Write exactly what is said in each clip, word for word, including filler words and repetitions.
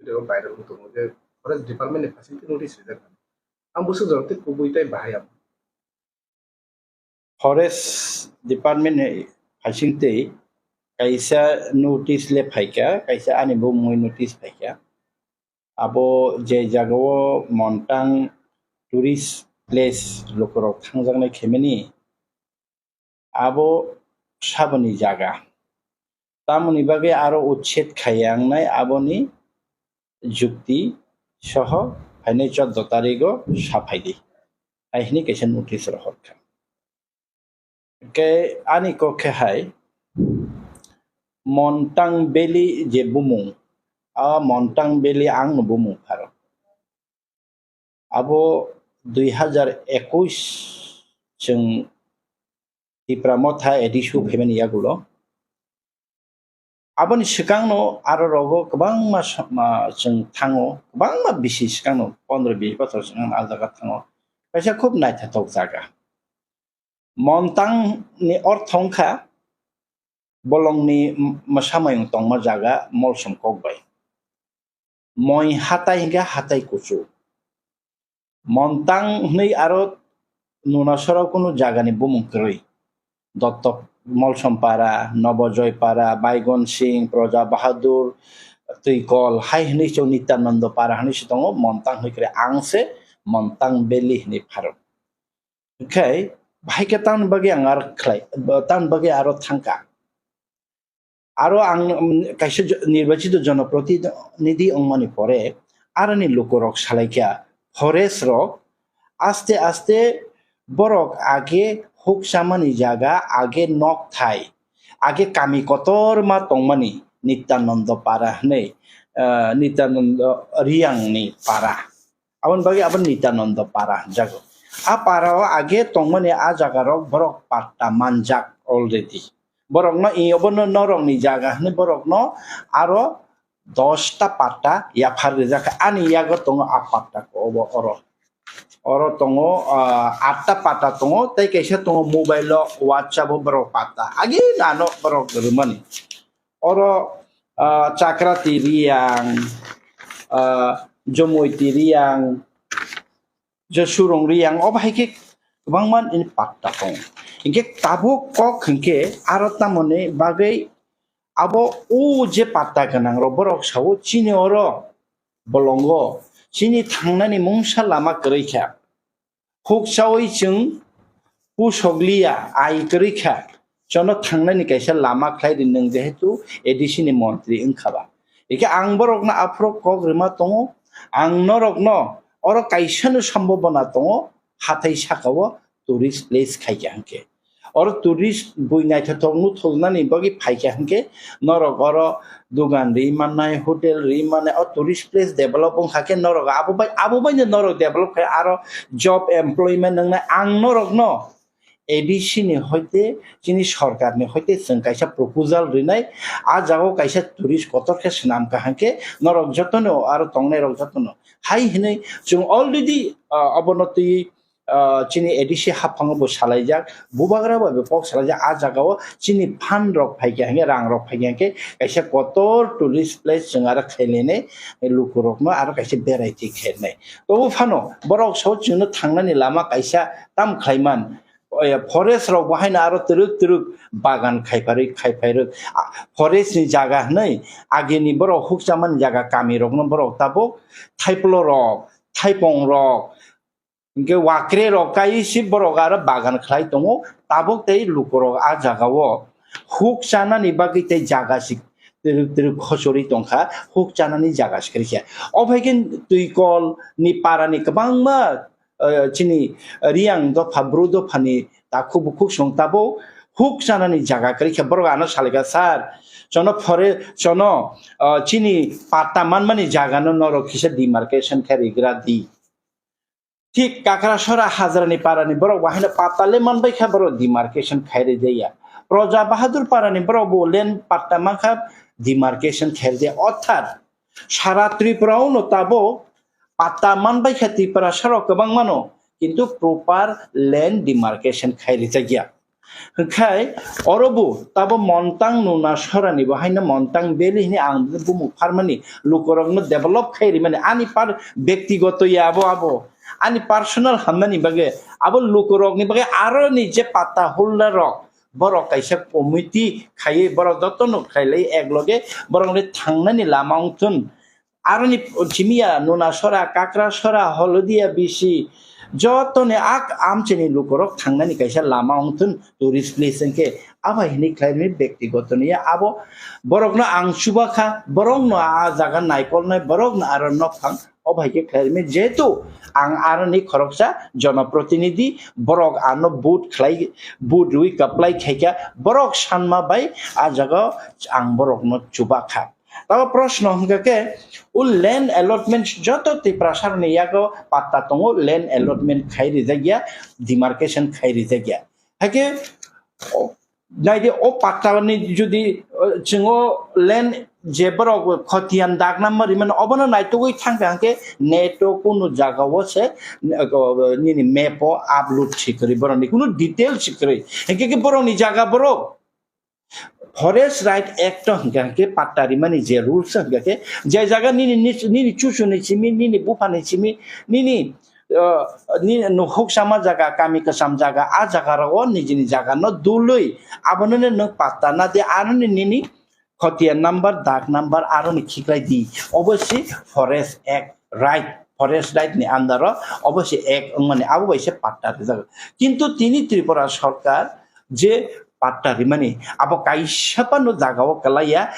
Tei o viral wng tongo je forest department ni phaising twi notice rijak. Ang bwswk jora tei kubui tei bahai ang. Forest department ni phaising twi kaisa notice le phaikha, kaisa ani bumungwi notice phaikha. Abo je jagao Montang tourist place lukurok thangjaknai khaimani, abo saboni jaga. Tamoni bagwi aro uchet khaiya wngnai aboni jukti soho phainai choddo tarigo saphai di. Hai hwnwi kaisa notice rohorkha. Hwnkhe ani kok khe hai Montang Valley je bumung, a Montang Valley angno bumung pharo. Abo dui hazar ekush chwng Tipra Motha A D C o phaimani yagulo. Aboni swkangno aro rogo kwbangma sa-, ma, chwng thango, kwbangma bisi swkangno, pondro bis bochor swkang a jaga thango. Kaisa khub naithothok jaga. Montang ni ortho wngkha bolongni m-, mwsamayung tongma jaga molsom kokbai. Moi hatai hingkhe hatai kuchuk. Montang hwnwi aro nunasoro kunu jagani bumung kwrwi. Dottok Molsompara, Nobojoypara, Baigon Singh, Proja Bahadur, Twikol hai hwnwi se Nityananda Para hwnwi se tongo, Montang hwnwi kwrwi ang se Montang Valley hwnwi pharo. Hwnkhe bahai khe tamni bagwi ang aro khlai, tamni bagwi aro thangkha. Aro ang, um, kaisa jo-, nirbachito jonoprotinidhi wngmani pore aroni lukurok salaikha, forest rok aste aste borok age huk chamani jaga, age nok thai, age kami kotorma tongmani Nityananda Para hwnwi, ah, Nityananda Riyangni para. Aboni bagwi abo Nityananda Para hwnjago. A para o age tongmani a jaga rok borok patta manjak already. Borokno i obono norokni jaga hwnwi borokno aro dosta patta yaphar rijak kha. Ani yago tongo a patta ko obo oro. Oro tongo, ah, atta patta tongo, tei kaisa tongo mobile o WhatsApp o borok patta. Age nano borok rwmani. Oro, ah, Chakrati Riyang, ah, Jomoiti Riyang, Josurong Riyang, o bahai khe kwbangma ni patta tongo. Hinkhe tabuk kok hinkhe aro tamoni bagwi abo o je patta gwnang rok borok sao chini oro bolongo chini thangnani mungsa lama kwrwi kha. Huk chawi chwng pusok liya, ai kwrwi kha, chono thangnani kaisa lama khlai ri nwng, jehetu A D C ni montri wngkha ba. Hikhe ang borokno aphuru kok rwma tongo, ang norokno oro kaisano sambobona tongo, hathai sakao tourist place khaikha hwnkhe. Oro tourist bui naithothok nuthoknani bagwi phaikha hwnkhe, norok oro dogan ri mannai, hotel ri mannai, o tourist place develop wngkha khe norok abo bai, abo baino norok develop khai aro job employment wngnai. Ang norokno A D C ni hoite chini sorkarni hoite chwng kaisa proposal rinai, a jagao kaisa tourist kotor khe swnam kaham khe norok jotono aro tongnairok jotono hai hwnwi chwng already, ah, obono twi ah, chini A D C haphango bo salaijak, bubagra bai bo kok salaijak, a jagao chini fund rok phaikha hwnkhe, rang rok phaikha hwnkhe, kaisa kotor tourist place chwng aro khailainai, lukurokno aro kaisa beraitwi khainai. Tobo phano borok sao chwngno thangnani lama kaisa tam khlaiman, oya, forest rok bo haino aro twrwk twrwk bagan khaiparwi, khaiphairwk, a, forest ni jaga hwnwi agini borok hukchamani jaga kami rokno borok tabuk thaiplok rok, thaipong rok, Hingke wakre rok kai si borok aro bagan khlai tongo, tabuk tei lukurok a jagao huk chanani bagwi tei jaga si twrwk twrwk khochorwi tongkha, huk chanani jaga si kwrwikha. O hai khe twi kol ni para ni kwbangma, eh, chini Riyang dopha, Bru dopha ni takhuk bukhuk song tabuk huk chanani jaga kwrwikha. Borok ano salaikha, "Sir, chono phore, chono, eh, chini patta manmani jaga no norok kisa demarcation khe rigra di." Thik Kakrasora Hajrani parani borok bo haino patta le manbai kha, borok demarcation khai rijaya. Proja Bahadur parani borok bo land patta mankha, demarcation khai rijaya. Orthat sara Tripura o no tabuk patta manbai kha Tiprasa rok kwbang mano, kintu proper land demarcation khai rijakya. Hwnkhe oro bo tabo Montang Nuna Sorani bo haino Montang Valley hini ang bumung pharmani lukorokno develop khai rimani ani par bektigoto ya abo abo ani personal hamnani bagwi abo lukorokni bagwi aroni je patta holder rok borok kaisa committee khaiwi borok jotono khailai ekloge borokni thangnani lama wngthun. Aroni chimiya Nuna Sora, Kakra Sora, Holodia bisi jotoni ak amchini lukorok thangnani kaisa lama wngthun tourist place hwnkhe abo hinwi khlairwi bektigoto niya abo borokno ang chubakha, borokno a jaga naikolnai, borokno aro nokphang o bai khe khlairwi jehetu ang aroni khoroksa jonoprotinidhi borok ano vote khlai vote rwi kaplai khaikha borok sanma bai a jaga ang borokno chubakha. Tabo proshno hwnkha khe, o land allotment joto Tiprasarokni yago patta tongo, land allotment khai rijak ya, demarcation khai rijak ya. Haikhe, o, naidi o pattani jodi, o, chwng o land je borok khotiyan dak number rimani, obono naitugwi thangkha hwnkhe neto kunu jagao se, o, nini map o upload si kwrwi, borokni kunu detail si kwrwi. Hinkhe khe borokni jaga borok Forest Right Act o hwnkha hwnkhe patta rimani je rules o hwnkha khe, je jaga nini nis-, nini chuchuni simi, nini buphani simi, nini, uh, nini nukhuk sama jaga, kami kwcham jaga, a jaga rogo nijini jaga no dului, abono no nwng patta na di, ano ni nini khotiya number, dak number, aro ni khiklai di. Obo si Forest Act right, Forest Right ni under o obo si act wngmani, abo bai se patta rijak. Kintu tini Tripura sorkar je patta rimani, abo kaisa phano jaga o kwlaiya.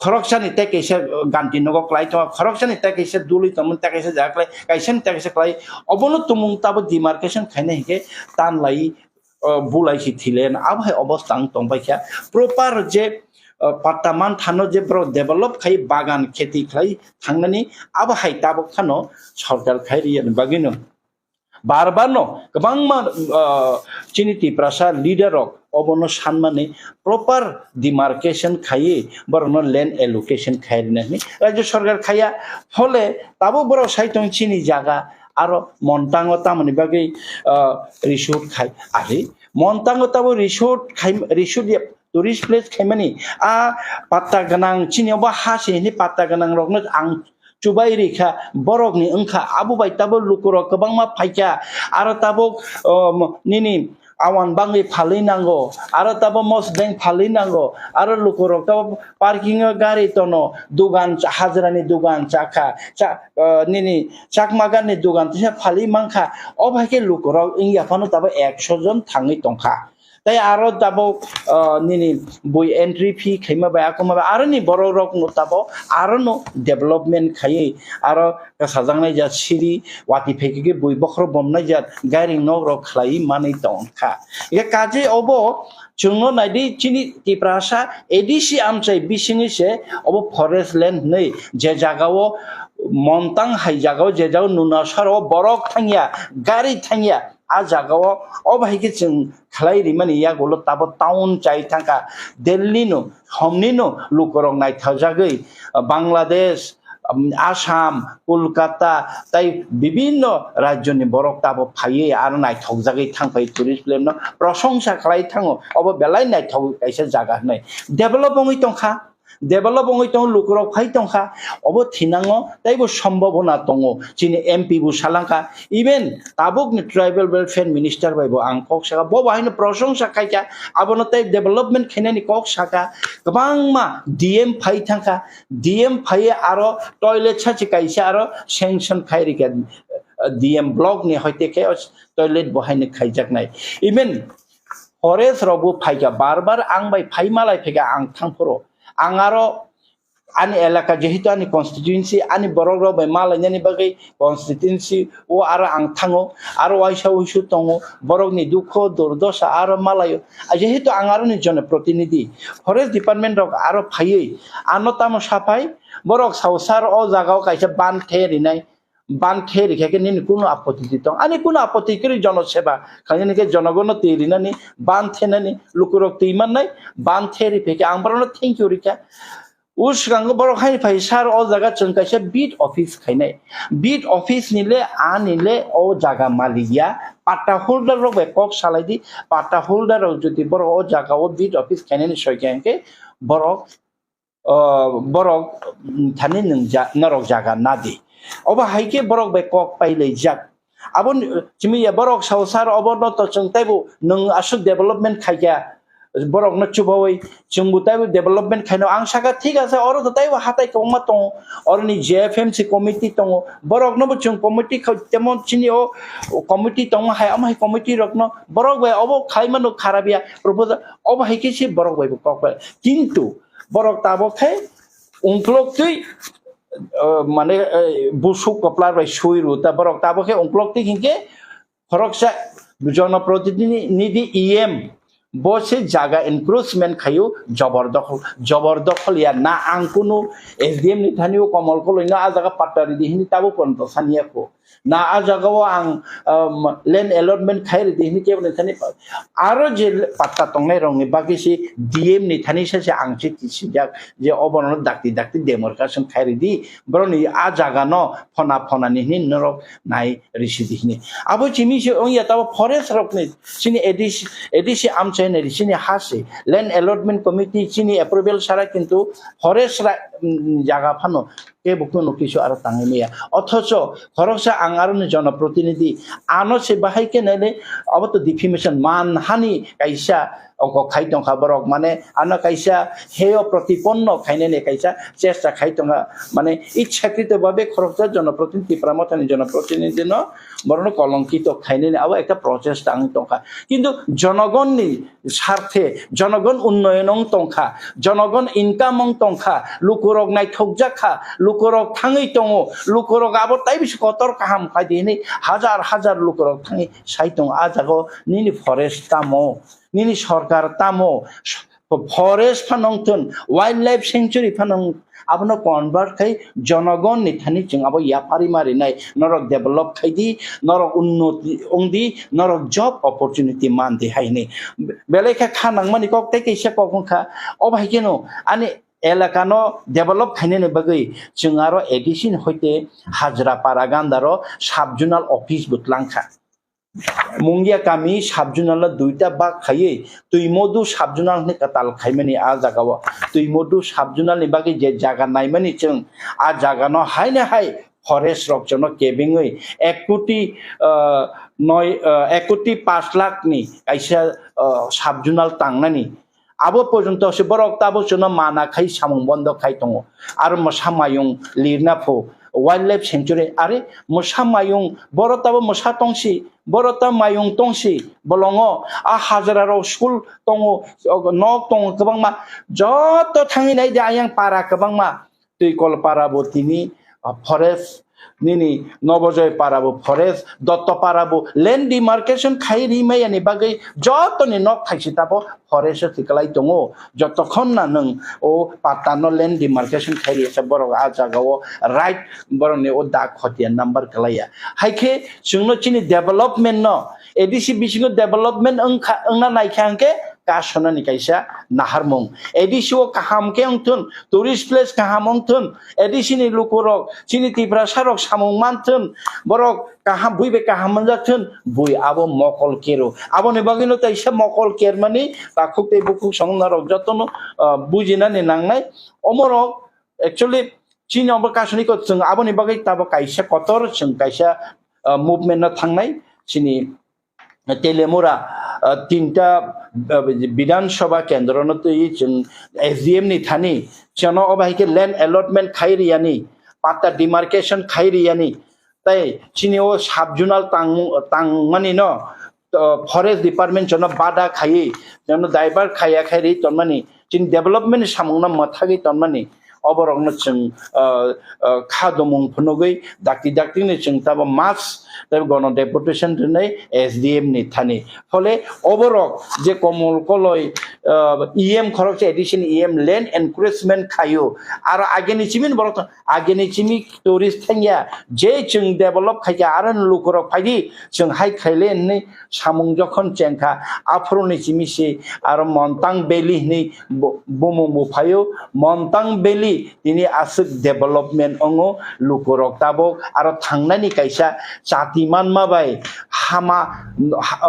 Khoroksani tei kaisa ganti nogo kwlai tongo, khoroksani tei kaisa dului tongmani tei kaisa jaga kwlai, kaisani tei kaisa kwlai. Obono tumung tabo demarcation khaina hinkhe tanlai, o, bulai si thile, abo hai obosta wng tong bai kha. Proper je, o, patta man thano je borok develop khai bagan kheti khlai thangnani, abo hai tabuk phano sorkar khai riyani bagwino. Bar bar no kwbangma, ah, chini Tiprasa leader rok obono sanmani proper demarcation khaiwi borokno land allocation khai rina hwnwi Rajya Sarkar khaiya. Phole tabuk borok sai tong chini jaga aro Montango tamoni bagwi, ah, resort khai ari Montango tabuk resort khai, resort ya tourist place khaimani a patta gwnang chini obo ha se hini patta gwnang rokno ang chubai rikha, borokni wngkha, abo bai tabuk lukurok kwbangma phaikha, aro tabuk, um, nini awan bangwi phalwi nango, aro tabuk mosdeng phalwi nango, aro lukurok tabuk parking o gari tono, dugan cha-, hajrani dugan chakha, cha-, uh, nini chakma gani dugan tisa phalwi mankha, o bai khe lukurok wngya phano tabuk ekso jon thangwi tongkha. Tei aro tabuk, ah, nini bui entry fee khaima bai, akuma bai, aro ni borok rok no tabuk aro no development khaiwi, aro kasajaknai ja siri, wati phai khe bui bokhorok bomnai ja gairing nok rok khlaiwi manwi tongkha. Ye kaje obo chwngno naidi chini Tiprasa A D C amchai bisingwi se obo forest land hwnwi je jaga o Montang hai jaga o je jaga o Nuna Sora o borok thangya, gari thangya, a jaga o, o bai khe chwng khlai rimani yagulo tabo town chai thangkha, Delhi no, homni no lukurok naithajagwi, Bangladesh, um, Assam, Kolkata, tai bibinno rajyoni borok tabo phaiwi aro naithokjagwi thangphai tourist place no prosongsa khlai thango, obo belai naithok kaisa jaga hinwi develop wngwi tongkha. Develop wngwi tongo, lukurok phai tongkha, obo thinango teibo sombobona tongo. Chini M P bo salangkha, even tabukni tribal welfare minister bai bo ang kok saka, bo bo haino prosongsa khaikha, abono tei development khainani kok saka, kwbangma D M phai thangkha, D M phai aro toilet sachi kaisa aro sanction khai rikha, D M block ni hoite khe toilet bo haino khaijaknai. Even forest rok bo phaikha, bar bar ang bai phai malai phaikha, ang thangphuru ang aro ani elaka, jehetu ani constituency, ani borok rok bai malainani bagwi constituency o aro ang thango, aro waisa wuisu tongo, borokni dukho durdosa aro malaio. Jehetu ang aroni jonoprotinidhi, forest department rok aro phaiwi ano tamo saphai, borok sao sir o jaga o kaisa ban the rinai, ban the rikha khe nini kunu apoti tong? Ani kunu apoti kwrwi, jono seba khainani khe jonogono twi rinani, ban thenani, lukurok twi mannai, ban the riphaikhe ang borokno thank you rikha. O swkango borok hai phai sir o jaga chwng kaisa beat office khainai. Beat office ni le ani le o jaga malik ya, Patta holder rok bai kok salai di, patta holder rok jodi borok o jaga o beat office khainani soi kha hwnkhe borok, o, borok, mm, thani nwng ja-, norok jaga na di. Obo hai khe borok bai kok pai lai jak. Abo ni, chimi ya borok sao sar obo no to chwng taibo nwng aswk development khai kha. Borok no chubawi chwng bo taibo development khaino ang saka thik ase oro to taibo hatai kwbangma tongo. Oro ni J F M C committee tongo. Borok no bo chwng committee khai temon chini o committee tongo hai omo hai committee rok no borok bai obo khai mano kharap ya proposal obo hai khe se borok bai bo kok pai. Kintu borok tabok khe ungklok twi, o, mane, e, busuk koplar bai sui ru ta borok tabok khe ungklok twi hinkhe khoroksa jonoprotinidhi E M bo se jaga encroachment khayu jobor dokhol, jobor dokhol ya na ang kunu S D M ni thani o Komol Koloi no a jaga patta ridi hini tabo ponto saniya kho. Na a jaga o ang, um, land allotment khai ridi hini kebo ni thani pa-, aro je patta tongnai rok ni bagwi se D M ni thani se se ang se tisijak je obono dakti dakti demarcation khai ridi borok ni a jaga no phona phona ni hini norok nai risi di hini. Abo chini se ongya tabo forest rok ni chini A D C, A D C amchai nai chini ha se land allotment committee chini approval sara kintu forest ra, mm, jaga phano kebo kunu kisu aro tangwi maya. Othocho khoroksa ang aroni jonoprotinidhi ano se bahai khe naile abo to defamation manhani kaisa ongkok khai tongkha borok mane ano kaisa heyo protiponno khainani kaisa chesta khai tongkha mane ichhakrito babe khoroksa jonoprotinidhi Tipra Mothani jonoprotinidhi no borokno kolongkito khainani abo ekta prochesta wng tongkha. Kintu jonogonni sarthe, jonogon unnoyon wng tongkha, jonogon income wng tongkha, lukurok naithokjak kha, lukurok thangwi tongo, lukurok abo tai bisi kotor kaham khai di hinwi hajar hajar lukurok thangwi sai tongo. A jaga o nini forest tamo, nini sorkar tamo, forest phano wng thun, wildlife sanctuary phano wng, abono convert khai jonogon ni thani chwng abo yapharwi ma rinai, norok develop khai di, norok unnoti wng di, norok job opportunity man di hai hinwi. Belai khe kha nangmani kok tei kaisa kok wng kha, o bai kheno ani elaka no develop khainani bagwi chwng aro A D C ni hoite Hajra Para Gandaro sub zonal office bo twlang kha. Mungia kami sub zonal o duita bak khaiwi Twimodu sub zonal hinwi kwtal khaimani a jaga o. Twimodu sub zonal ni bagwi je jaga naimani chwng, a jaga no haino hai forest rok jono kebengwi ek koti, ah, noi, ah, ek koti pash lakh ni kaisa, ah, sub zonal tangnani. Abo porjonto se borok tabuk chwngno mana khai samung bondo khai tongo. Aro mwsa mayung lirna pho wildlife sanctuary, are mwsa mayung, borok tabuk mwsa tongsi, borok ta mayung tongsi, bolongo a hajra rok school tongo, nok tongo kwbangma, joto thangwi nai di ayang para kwbangma. Twikol para bo tini, ah, forest, nini Nobojoy para bo forest, Dotto para bo land demarcation khai ri maya ni bagwi joto ni nok thaisi tabo forest o tikalai tongo. Jotokhon na nwng o patta no land demarcation khai ri ya borok a jaga o right borok ni o dak khotia number kalai ya. Hai khe chwngno chini development no A D C bisingo development wngkha, wngna naikha hwnkhe kasonani kaisa naharmung. A D C o kaham khe wngthun, tourist place kaham wngthun, A D C ni lukurok, chini Tiprasa rok samung manthun, borok kaham, bui bai kaham manjakthun, bui abo mokol kero. Aboni bagwino kaisa mokol kermani takhuk tei bukhuk songno rok jotono, ah, bujinani nangnai. Omorok actually chini obo kasoniko chwng aboni bagwi tabo kaisa kotor chwng kaisa, ah, movement no thangnai chini Telemura, ah, tinta, ah, Bidhan Sabha kendro no twi chwng S D M ni thani chwngno obo hai khe land allotment khai riyani, patta demarcation khai riyani, tei chini o sub zonal tang, tangmani no, ah, forest department chwngno bada khaiwi chwngno divert khaiya khai ri tonmani, chini development ni samung no mwthagwi tonmani. Oborokno chwng, ah, ah, kha domung phunugwi dakti dakti ni chwng tabo mass tei gono deputation rwnai S D M ni thani. Phole oborok je Komol Koloi, ah, E M khoroksa addition E M land encroachment khaio. Aro ageni chimini borok to ageni chimi tourist thangya je chwng develop khaikha aro lukurok phaidi chwng hai khaile hinwi samung jokhon chengkha, aphuru ni chimi se aro Montang Valley hinwi bo-, bumung bo phaio. Montang Valley tini aswk development wngo, lukurok tabuk aro thangnani kaisa chati manma bai hama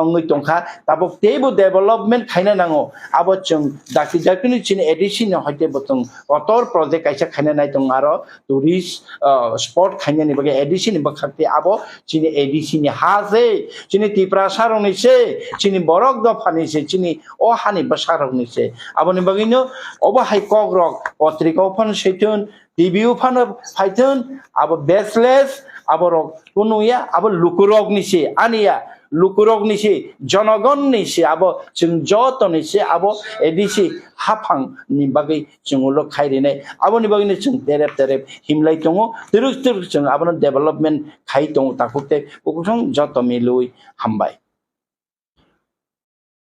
wngwi tongkha, tabuk teibo development khaina nango. Abo chwng dakti dakti ni chini A D C ni hoite bo chwng kotor project kaisa khaina nai tongo, aro tourist, ah, spot khainani bagwi A D C ni bwkhak tei abo chini A D C ni ha se, chini Tiprasa rokni se, chini borok dophani se, chini o hani bwsa rokni se. Aboni bagwino obo hai kok rok potrika o phano swi thun, T V o phano phai thun, abo baseless, abo rok kunu ya, abo lukurok ni se, ani ya, lukurok ni se, jonogon ni se, abo chwng joto ni se, abo A D C haphang ni bagwi chwng ulo khai rinai. Aboni bagwino chwng terep terep himlai tongo, twrwk twrwk chwng abono development khai tongo takhuk tei bukhuk song joto milwi hambai.